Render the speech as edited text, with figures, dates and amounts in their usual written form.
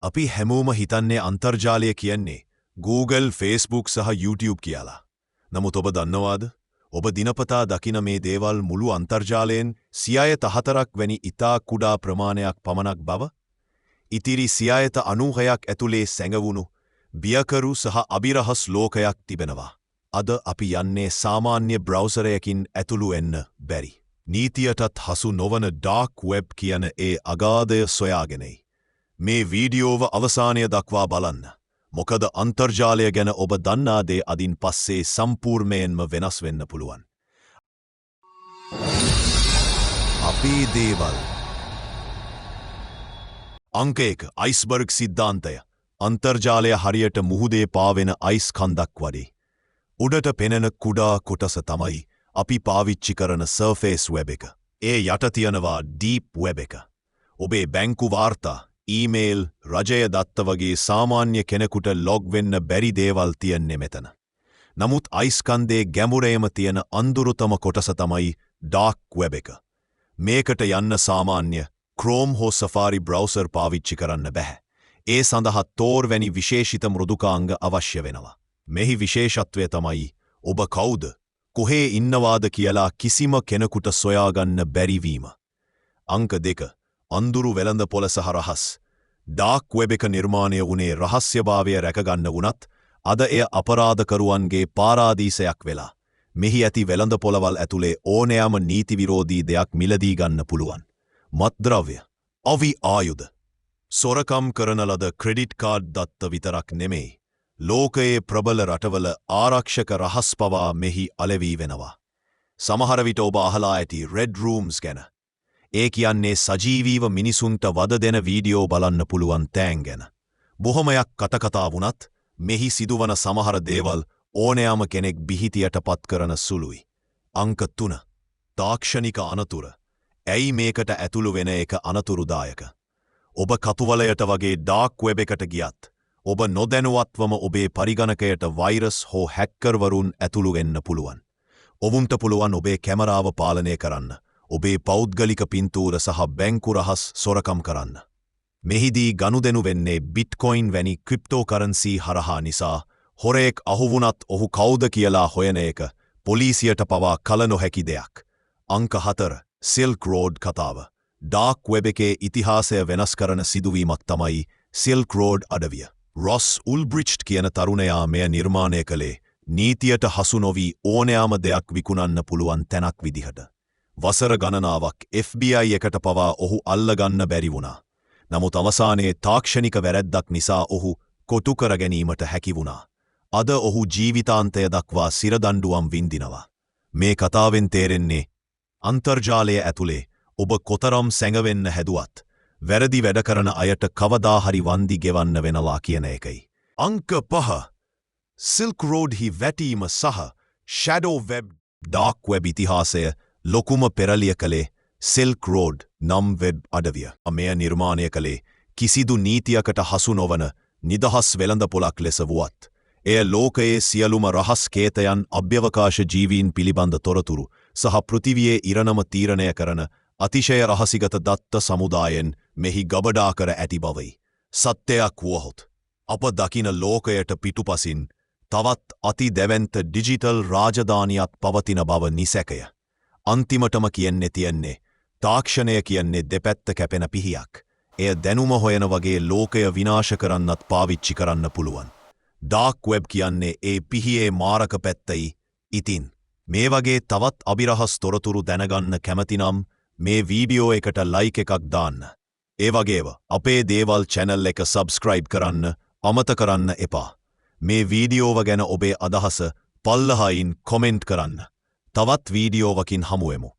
අපි හැමෝම හිතන්නේ අන්තර්ජාලය කියන්නේ Google, Facebook සහ YouTube කියලා. නමුත් ඔබ දන්නවාද? ඔබ දිනපතා දකින මේ දේවල් මුළු අන්තර්ජාලයෙන් 104ක් වැනි ඉතා කුඩා ප්‍රමාණයක් පමණක් බව? ඉතිරි 96ක් ඇතුලේ සැඟවුණු බියකරු සහ අභිරහස් ලෝකයක් තිබෙනවා. අද අපි යන්නේ සාමාන්‍ය බ්‍රවුසරයකින් ඇතුළු වෙන්න බැරි, නීතියටත් හසු නොවන ඩාර්ක් වෙබ් කියන ඒ අගාධය සොයාගෙනයි. මේ වීඩියෝව අවසානය දක්වා බලන්න. මොකද අන්තර්ජාලය ගැන ඔබ දන්නා දේ අදින් පස්සේ සම්පූර්ණයෙන්ම වෙනස් වෙන්න පුළුවන්. අපේ දේවල්. අංක 1, අයිස්බර්ග් සිද්ධාන්තය. අන්තර්ජාලය හරියට මුහුදේ පාවෙන අයිස් කන්දක් වගේ. උඩට පෙනෙන කුඩා කොටස තමයි අපි පාවිච්චි කරන සර්ෆේස් වෙබ් එක. ඒ යට තියෙනවා ඩීප් වෙබ් එක. ඔබේ බැංකු වාර්තා, ඊමේල්, රජය දත්ත වගේ සාමාන්‍ය කෙනෙකුට ලොග් වෙන්න බැරි දේවල් තියෙන්නේ මෙතන. නමුත් අයිස් කන්දේ ගැඹුරේම තියෙන අඳුරුතම කොටස තමයි ඩාර්ක් වෙබ් එක. මේකට යන්න සාමාන්‍ය Chrome හෝ Safari browser පාවිච්චි කරන්න බැහැ. ඒ සඳහා Tor වැනි විශේෂිත මෘදුකාංග අවශ්‍ය වෙනවා. මෙහි විශේෂත්වය තමයි ඔබ කවුද, කොහේ ඉන්නවාද කියලා කිසිම කෙනෙකුට සොයාගන්න බැරි වීම. අංක 2, අඳුරු වෙළඳපොළ සහ රහස්. ඩාර්ක් වෙබ් එක නිර්මාණය වුණේ රහස්‍යභාවය රැකගන්න වුණත්, අද එය අපරාධකරුවන්ගේ පාරාදීසයක් වෙලා. මෙහි ඇති වෙළඳපොළවල් ඇතුලේ ඕනෑම නීති විරෝධී දෙයක් මිලදී ගන්න පුළුවන්. මත්ද්‍රව්‍ය, අවි ආයුධ, සොරකම් කරන ලද ක්‍රෙඩිට් කාඩ් දත්ත විතරක් නෙමෙයි, ලෝකයේ ප්‍රබල රටවල ආරක්ෂක රහස් පවා මෙහි අලෙවි වෙනවා. සමහර විට ඔබ අහලා ඇති රෙඩ් රූම්ස් ගැන. ඒ කියන්නේ සජීවීව මිනිසුන්ට වද දෙන වීඩියෝ බලන්න පුළුවන් තැන් ගැන. බොහොමයක් කටකතා වුණත්, මෙහි සිදුවන සමහර දේවල් ඕනෑම කෙනෙක් බිහිතියට පත් කරන සුළුයි. අංක 3, තාක්ෂණික අනතුර. ඇයි මේකට ඇතුළු වෙන එක අනතුරුදායක? ඔබ කතුවලයට වගේ ඩාර්ක් වෙබ් එකට ගියත්, ඔබ නොදැනුවත්වම ඔබේ පරිගණකයට වෛරස් හෝ හැක්කර්වරුන් ඇතුළු වෙන්න පුළුවන්. ඔවුන්ට පුළුවන් ඔබේ කැමරාව පාලනය කරන්න, ඔබේ පෞද්ගලික පින්තූර සහ බැංකු රහස් සොරකම් කරන්න. මෙහිදී ගනුදෙනු වෙන්නේ බිට්කොයින් වැනි ක්‍රිප්ටෝකරන්සි හරහා නිසා, හොරයෙක් අහුවුණත් ඔහු කවුද කියලා හොයන එක පොලිසියට පවා කළ නොහැකි දෙයක්. අංක 4, සිල්ක් රෝඩ් කතාව. ඩාර්ක් වෙබ් එකේ ඉතිහාසය වෙනස් කරන සිදුවීමක් තමයි සිල්ක් රෝඩ් අඩවිය. රොස් උල්බ්‍රිච්ට් කියන තරුණයා මෙය නිර්මාණය කළේ නීතියට හසු නොවී ඕනෑම දෙයක් විකුණන්න පුළුවන් තැනක් විදිහට. වසර ගණනාවක් FBI එකට පවා ඔහු අල්ලගන්න බැරි වුණා. නමුත් අවසානයේ තාක්ෂණික වැරැද්දක් නිසා ඔහු කොටු කර ගැනීමට හැකි වුණා. අද ඔහු ජීවිතාන්තය දක්වා සිරදඬුවම් විඳිනවා. මේ කතාවෙන් තේරෙන්නේ අන්තර්ජාලය ඇතුලේ ඔබ කොතරම් සැඟවෙන්න හැදුවත්, වැරදි වැඩ කරන අයට කවදා හරි වන්දි ගෙවන්න වෙනවා කියන එකයි. අංක 5, සිල්ක් රෝඩ් හි වැටීම සහ ෂැඩෝ වෙබ්. ඩාර්ක් වෙබ් ඉතිහාසය ලොකුම පෙරලිය කළේ සිල්ක් රෝඩ් නම් වෙබ් අඩවිය. මෙය නිර්මාණය කළේ කිසිදු නීතියකට හසු නොවන නිදහස් වෙළඳපොළක් ලෙස වුවත්, එය ලෝකයේ සියලුම රහස් කේතයන්, අභ්‍යවකාශ ජීවීන් පිළිබඳ තොරතුරු සහ පෘථිවියේ ඉරණම තීරණය කරන අතිශය රහසිගත දත්ත සමුදායන් මෙහි ගබඩා කර ඇති බවයි. සත්‍යයක් වුවහොත්, අප දකින ලෝකයට පිටුපසින් තවත් අති දැවැන්ත ඩිජිටල් රාජධානියක් පවතින බව නිසැකය. අන්තිමටම කියන්නේ තියෙන්නේ, තාක්ෂණය කියන්නේ දෙපැත්ත කැපෙන පිහියක්. එය දැනුම හොයන වගේ ලෝකය විනාශ කරන්නත් පාවිච්චි කරන්න පුළුවන්. ඩාර්ක් වෙබ් කියන්නේ ඒ පිහියේ මාරක පැත්තයි. ඉතින් මේ වගේ තවත් අභිරහස් තොරතුරු දැනගන්න කැමතිනම් මේ වීඩියෝ එකට ලයික් එකක් දාන්න. ඒ වගේම අපේ දේවල් චැනල් එක සබ්ස්ක්‍රයිබ් කරන්න අමතක කරන්න එපා. මේ වීඩියෝව ගැන ඔබේ අදහස පල්ලහයින් කොමෙන්ට් කරන්න. තවත් වීඩියෝවකින් හමුවෙමු.